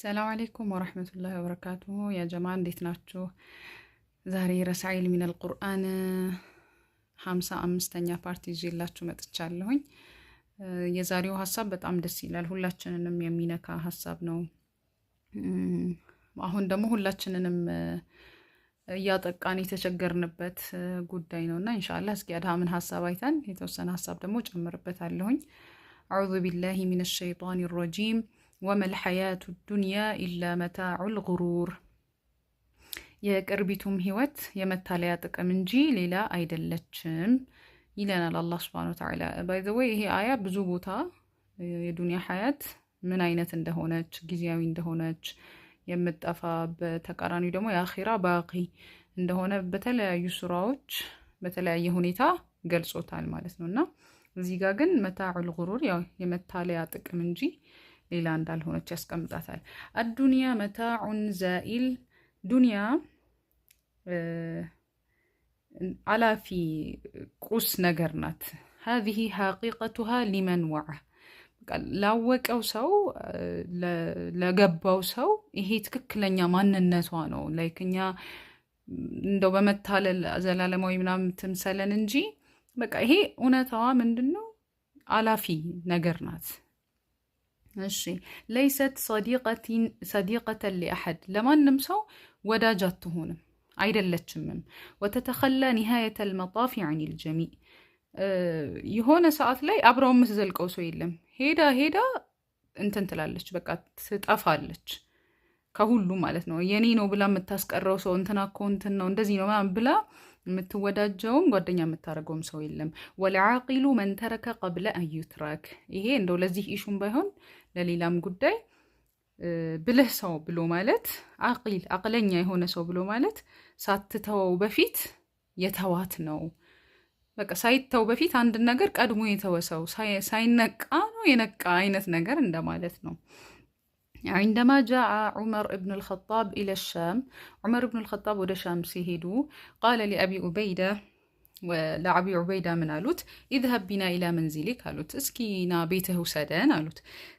السلام عليكم ورحمة الله وبركاته። يا جماعة እንዴት ናችሁ? ዛሬ رسائل من القرآن 55ኛ part ይዤላችሁ መጥቻለሁኝ። የዛሬው ሀሳብ በጣም ደስ ይላል። ሁላችንንም የሚነካ ሀሳብ ነው። አሁን ደግሞ ሁላችንንም እያጠቃን የተቸገርንበት ጉዳይ ነው እና إن شاء الله እስኪ አድሃምን ሀሳብ አይተን የተወሰነ ሀሳብ ደግሞ ጨምርበታለሁኝ። أعوذ بالله من الشيطان الرجيم وما الحياة الدنيا إلا متاع الغرور፣ የቅርቢቱም ህይወት የመታለያ ጥቅም እንጂ ሌላ አይደለችም ይለናል አላህ سبحانه وتعالى። By the way ይሄ አያ ብዙ ቦታ የዱንያ ሀያት ምን አይነት እንደሆነች፣ ጊዜያዊ እንደሆነች፣ የምጠፋ፣ በተቃራኒው ደግሞ የአኺራ باقي እንደሆነ በተለያዩ ሱራዎች በተለያየ ሁኔታ ገልጾታል ማለት ነው። እና እዚህ ጋር ግን متاع الغرور ያው የመታለያ ጥቅም እንጂ ሌላ እንዳልሆነች ያስቀምጣታል። الدنيا متاع زائل፣ ዱንያ አላፊ ቁስ ነገር ናት። هذه حقيقتها لمن وعى፣ ላወቀው ሰው፣ ለገባው ሰው ይሄ ትክክለኛ ማንነቷ ነው። Like እኛ እንደው በመታለል ዘላለማዊ ምናምን ትምሰለን እንጂ በቃ ይሄ እውነታዋ ምንድን ነው? አላፊ ነገር ናት። እሺ፣ ليست صديقة لأحد፣ ለማንም ሰው ወዳጅ አትሆንም አይደለችምም። وتتخلى نهاية المطاف عن الجميع፣ የሆነ ሰዓት ላይ አብረው የምትዘልቀው ሰው የለም። ሄዳ ሄዳ እንትን ትላለች፣ በቃ ትጠፋለች ከሁሉ ማለት ነው። የኔ ነው ብላ የምታስቀረው ሰው፣ እንትና እኮ እንትን ነው፣ እንደዚህ ነው ምናምን ብላ የምትወዳጀውም ጓደኛ የምታደርገውም ሰው የለም። والعاقل من ترك قبل أن يترك፣ ይሄ እንደው ለዚህ issue ም ባይሆን ለሌላም ጉዳይ ብልህ ሰው ብሎ ማለት፣ عاقل አቅለኛ የሆነ ሰው ብሎ ማለት ሳትተወው በፊት የተዋት ነው። በቃ ሳይተው በፊት አንድን ነገር ቀድሞ የተወ ሰው፣ ሳይነቃ ነው የነቃ አይነት ነገር እንደማለት ነው። عندما جاء عمر بن الخطاب إلى الشام፣ ዑመር ብን አልኸጣብ ወደ ሻም ሲሄዱ قال لأبي عبيدة፣ ለአቢ ዑበይዳ ምን አሉት? اذهب بنا إلى منزلك አሉት። እስኪ ና ቤትህ ውሰደን አሉት።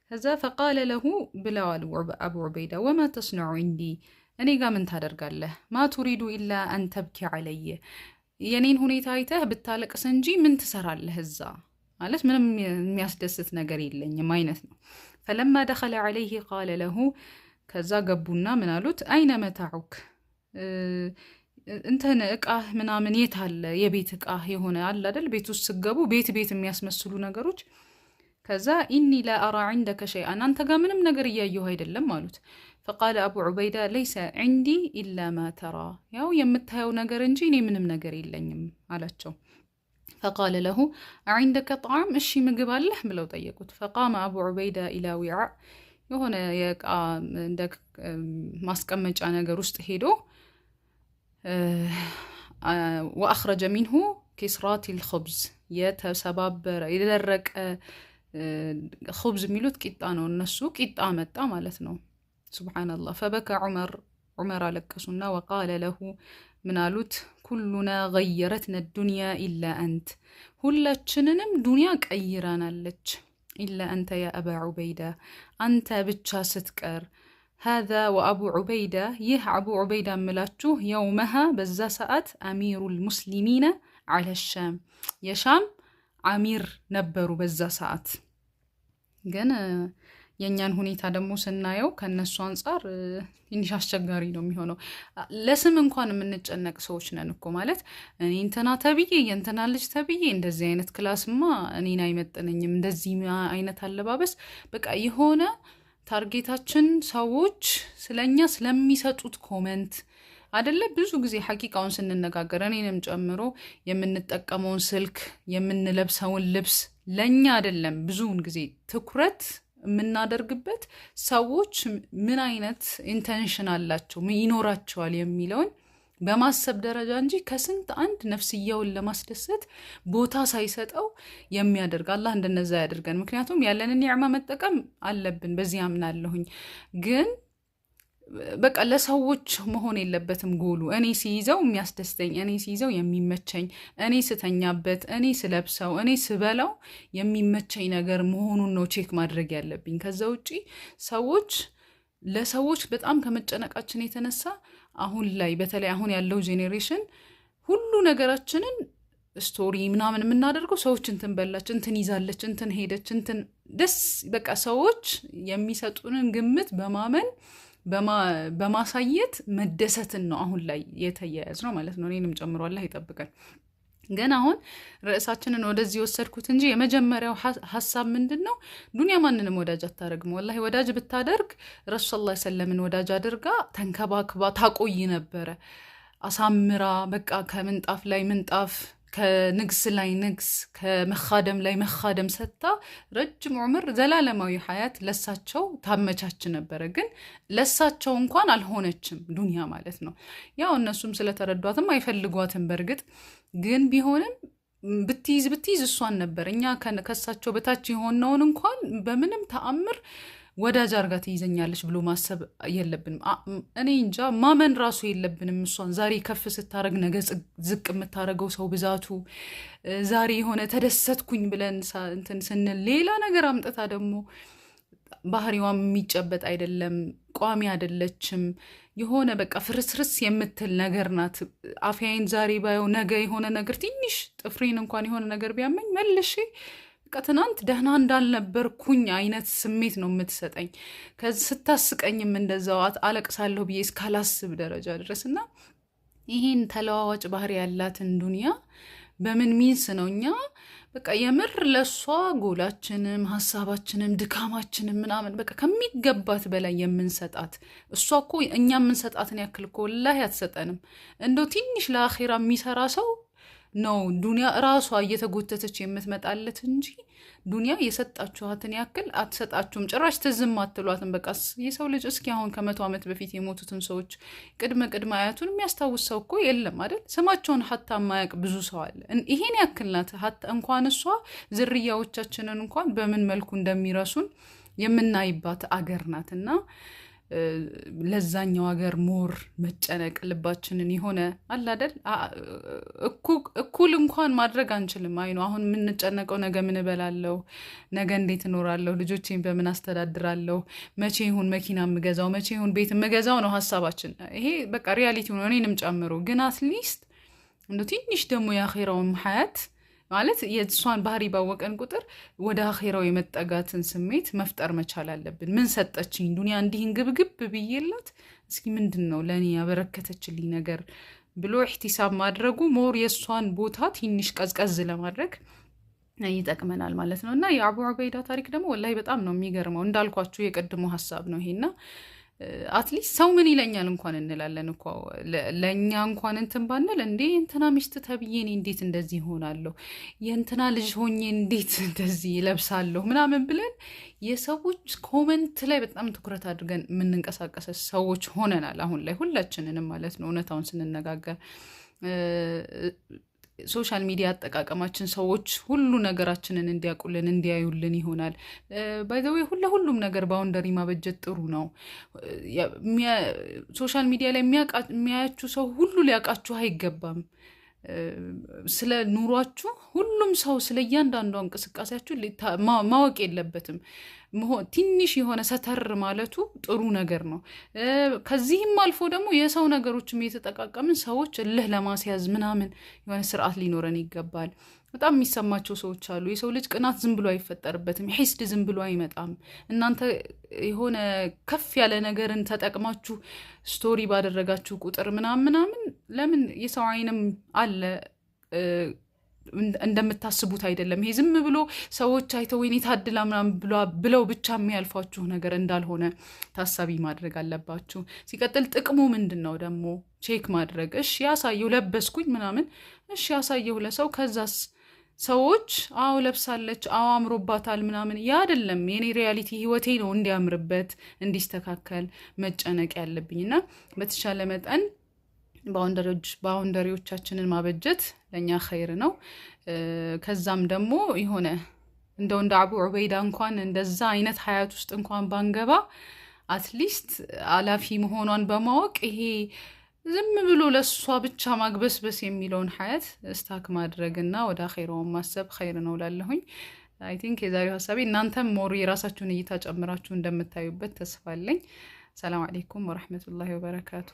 ከዛ فقال له ብለዋል አቡ ዑበይዳ وما تصنع عندي፣ እኔ ጋ ምን ታደርጋለህ? ما تريد إلا أن تبكي علي፣ የኔን ሁኔታ አይተህ ብታለቅስ እንጂ ምን ትሰራለህ እዛ? ማለት ምንም የሚያስደስት ነገር የለኝም አይነት ነው። فلما دخل عليه قال له፣ ከዛ ገቡና ምን አሉት? أين متاعك፣ እንትን እቃህ ምናምን የት አለ? የቤት እቃህ የሆነ አለ አይደል? ቤት ውስጥ ስገቡ ቤት ቤት የሚያስመስሉ ነገሮች። ከዛ إني لا أرى عندك شيئا፣ አንተ ጋር ምንም ነገር እያየሁ አይደለም አሉት። فقال أبو عبيدة ليس عندي إلا ما ترى፣ ያው የምታየው ነገር እንጂ እኔ ምንም ነገር የለኝም አላቸው። فقال له أعندك طعام፣ እሺ ምግብ አለህ ብለው ጠየቁት። فقام أبو عبيدة إلى وعاء፣ የሆነ የእቃ እንደ ማስቀመጫ ነገር ውስጥ ሄዶ وأخرج منه كسرات الخبز፣ የተሰባበረ የደረቀ፣ خبز የሚሉት ቂጣ ነው እነሱ፣ ቂጣ መጣ ማለት ነው። سبحان الله። فبكى عمر፣ ዑመር አለቀሱና وقال له ምን አሉት? كلنا غيرتنا الدنيا إلا أنت፣ ሁላችንንም ዱንያ ቀይራናለች። إلا أنت يا أبا عبيدة፣ አንተ ብቻ ስትቀር። هذا وأبو عبيدة፣ ይህ አቡ ዑበይዳ እምላችሁ يومها በዛ ሰዓት أمير المسلمين على الشام፣ የሻም አሚር ነበሩ በዛ ሰዓት። ግን የእኛን ሁኔታ ደግሞ ስናየው ከእነሱ አንጻር ትንሽ አስቸጋሪ ነው የሚሆነው። ለስም እንኳን የምንጨነቅ ሰዎች ነን እኮ። ማለት እኔ እንትና ተብዬ፣ የእንትና ልጅ ተብዬ እንደዚህ አይነት class ማ እኔን አይመጥነኝም፣ እንደዚህ አይነት አለባበስ፣ በቃ የሆነ target ኣችን ሰዎች ስለኛ ስለሚሰጡት comment አደለ? ብዙ ጊዜ ሐቂቃውን ስንነጋገር እኔንም ጨምሮ የምንጠቀመውን ስልክ፣ የምንለብሰውን ልብስ ለእኛ አይደለም ብዙውን ጊዜ ትኩረት የምናደርግበት፣ ሰዎች ምን አይነት intention አላቸው፣ ይኖራቸዋል የሚለውን በማሰብ ደረጃ እንጂ ከስንት አንድ ነፍስያውን ለማስደሰት ቦታ ሳይሰጠው የሚያደርግ፣ አላህ እንደነዛ ያደርገን። ምክንያቱም ያለንን ኒዕማ መጠቀም አለብን፣ በዚህ አምናለሁኝ። ግን በቃ ለሰዎች መሆን የለበትም ጎሉ። እኔ ሲይዘው የሚያስደስተኝ፣ እኔ ሲይዘው የሚመቸኝ፣ እኔ ስተኛበት፣ እኔ ስለብሰው፣ እኔ ስበላው የሚመቸኝ ነገር መሆኑን ነው check ማድረግ ያለብኝ። ከዛ ውጪ ሰዎች ለሰዎች በጣም ከመጨነቃችን የተነሳ አሁን ላይ በተለይ አሁን ያለው generation ሁሉ ነገራችንን story ምናምን የምናደርገው ሰዎች እንትን በላች፣ እንትን ይዛለች፣ እንትን ሄደች፣ እንትን ደስ በቃ ሰዎች የሚሰጡንን ግምት በማመን በማሳየት መደሰትን ነው አሁን ላይ የተያያዝ ነው ማለት ነው። እኔንም ጨምሮ አላህ ይጠብቀን። ግን አሁን ርዕሳችንን ወደዚህ ወሰድኩት እንጂ የመጀመሪያው ሀሳብ ምንድን ነው? ዱንያ ማንንም ወዳጅ አታደርግም። ወላሂ ወዳጅ ብታደርግ ረሱል ሰለላሁ ዐለይሂ ወሰለምን ወዳጅ አድርጋ ተንከባክባ ታቆይ ነበረ። አሳምራ በቃ ከምንጣፍ ላይ ምንጣፍ፣ ከንግስ ላይ ንግስ፣ ከመኻደም ላይ መኻደም ሰጥታ ረጅም ዑምር ዘላለማዊ ሀያት ለሳቸው ታመቻች ነበረ። ግን ለሳቸው እንኳን አልሆነችም ዱንያ ማለት ነው። ያው እነሱም ስለተረዷትም አይፈልጓትም። በእርግጥ ግን ቢሆንም ብትይዝ ብትይዝ እሷን ነበር። እኛ ከሳቸው በታች የሆነውን እንኳን በምንም ተአምር ወዳጅ አርጋ ትይዘኛለች ብሎ ማሰብ የለብንም። እኔ እንጃ ማመን ራሱ የለብንም። እሷን ዛሬ ከፍ ስታደርግ ነገ ዝቅ የምታደርገው ሰው ብዛቱ፣ ዛሬ የሆነ ተደሰትኩኝ ብለን እንትን ስንል ሌላ ነገር አምጥታ ደግሞ ባህሪዋም የሚጨበጥ አይደለም፣ ቋሚ አይደለችም። የሆነ በቃ ፍርስርስ የምትል ነገር ናት። አፍያዬን ዛሬ ባየው ነገ የሆነ ነገር ትንሽ ጥፍሬን እንኳን የሆነ ነገር ቢያመኝ መልሼ በቃ ትናንት ደህና እንዳልነበርኩኝ አይነት ስሜት ነው የምትሰጠኝ። ስታስቀኝም እንደዛው አለቅሳለሁ ብዬ እስካላስብ ደረጃ ድረስ። እና ይህን ተለዋዋጭ ባህሪ ያላትን ዱንያ በምን means ነው እኛ በቃ የምር ለእሷ ጎላችንም ሀሳባችንም ድካማችንም ምናምን በቃ ከሚገባት በላይ የምንሰጣት? እሷ እኮ እኛ የምንሰጣትን ያክል እኮ ወላሂ አትሰጠንም። እንደው ትንሽ ለአኼራ የሚሰራ ሰው ነው ዱንያ እራሷ እየተጎተተች የምትመጣለት እንጂ ዱንያ የሰጣችኋትን ያክል አትሰጣችሁም። ጭራሽ ትዝም አትሏትም። በቃ የሰው ልጅ እስኪ አሁን ከ100 ዓመት በፊት የሞቱትን ሰዎች ቅድመ ቅድመ አያቱን የሚያስታውስ ሰው እኮ የለም አይደል? ስማቸውን ሀታ የማያውቅ ብዙ ሰው አለ። ይሄን ያክል ናት። ሀታ እንኳን እሷ ዝርያዎቻችንን እንኳን በምን መልኩ እንደሚረሱን የምናይባት አገር ናት። እና ለዛኛው ሀገር more መጨነቅ ልባችንን የሆነ አለ አይደል፣ እኩል እንኳን ማድረግ አንችልም። አይ ነው አሁን የምንጨነቀው ነገ ምን እበላለሁ፣ ነገ እንዴት እኖራለሁ፣ ልጆቼን በምን አስተዳድራለሁ፣ መቼ ይሁን መኪና የምገዛው፣ መቼ ይሁን ቤት የምገዛው ነው ሀሳባችን። ይሄ በቃ reality ነው እኔንም ጨምሮ። ግን at least እንደ ትንሽ ደግሞ የአኼራውን ሀያት ማለት የእሷን ባህሪ ባወቀን ቁጥር ወደ አኼራው የመጠጋትን ስሜት መፍጠር መቻል አለብን። ምን ሰጠችኝ ዱንያ እንዲህን ግብግብ ብዬላት፣ እስኪ ምንድን ነው ለእኔ ያበረከተችልኝ ነገር ብሎ ኢሕቲሳብ ማድረጉ more የእሷን ቦታ ትንሽ ቀዝቀዝ ለማድረግ ይጠቅመናል ማለት ነው። እና የአቡ ዑበይዳ ታሪክ ደግሞ ወላሂ በጣም ነው የሚገርመው። እንዳልኳችሁ የቅድሙ ሀሳብ ነው ይሄና at least ሰው ምን ይለኛል እንኳን እንላለን እኮ። ለእኛ እንኳን እንትን ባንል እንዴ እንትና ሚስት ተብዬ እኔ እንዴት እንደዚህ ይሆናለሁ፣ የእንትና ልጅ ሆኜ እንዴት እንደዚህ ይለብሳለሁ ምናምን ብለን የሰዎች comment ላይ በጣም ትኩረት አድርገን የምንንቀሳቀስ ሰዎች ሆነናል አሁን ላይ ሁላችንንም ማለት ነው። እውነታውን ስንነጋገር social media አጠቃቀማችን ሰዎች ሁሉ ነገራችንን እንዲያውቁልን እንዲያዩልን ይሆናል። By the way ለሁሉም ነገር boundary ማበጀት ጥሩ ነው። Social media ላይ የሚያያችሁ ሰው ሁሉ ሊያውቃችሁ አይገባም። ስለ ኑሯችሁ ሁሉም ሰው ስለ እያንዳንዷ እንቅስቃሴያችሁ ማወቅ የለበትም። ትንሽ የሆነ ሰተር ማለቱ ጥሩ ነገር ነው። ከዚህም አልፎ ደግሞ የሰው ነገሮችም እየተጠቃቀምን ሰዎች እልህ ለማስያዝ ምናምን የሆነ ስርዓት ሊኖረን ይገባል። በጣም የሚሰማቸው ሰዎች አሉ። የሰው ልጅ ቅናት ዝም ብሎ አይፈጠርበትም። ሒስድ ዝም ብሎ አይመጣም። እናንተ የሆነ ከፍ ያለ ነገርን ተጠቅማችሁ story ባደረጋችሁ ቁጥር ምናምን ምናምን ለምን የሰው አይንም አለ፣ እንደምታስቡት አይደለም። ይሄ ዝም ብሎ ሰዎች አይተው ወይኔ ታድላ ምናምን ብለው ብቻ የሚያልፏችሁ ነገር እንዳልሆነ ታሳቢ ማድረግ አለባችሁ። ሲቀጥል ጥቅሙ ምንድን ነው ደግሞ check ማድረግ። እሺ ያሳየው ለበስኩኝ ምናምን፣ እሺ ያሳየው ለሰው፣ ከዛስ ሰዎች አዎ ለብሳለች፣ አዎ አምሮባታል ምናምን፣ ያ አይደለም የኔ reality። ህይወቴ ነው እንዲያምርበት እንዲስተካከል መጨነቅ ያለብኝ። እና በተቻለ መጠን boundary ዎቻችንን ማበጀት ለእኛ ኸይር ነው። ከዛም ደግሞ የሆነ እንደው እንደ አቡ ዑበይዳ እንኳን እንደዛ አይነት ሀያት ውስጥ እንኳን ባንገባ at least አላፊ መሆኗን በማወቅ ይሄ ዝም ብሎ ለእሷ ብቻ ማግበስበስ የሚለውን ሀያት stuck ማድረግ እና ወደ አኼራውን ማሰብ ኸይር ነው ላለሁኝ። I think የዛሬው ሀሳቤ እናንተም more የራሳችሁን እይታ ጨምራችሁ እንደምታዩበት ተስፋ አለኝ። ሰላም አለይኩም ወረሕመቱላሂ ወበረካቱ።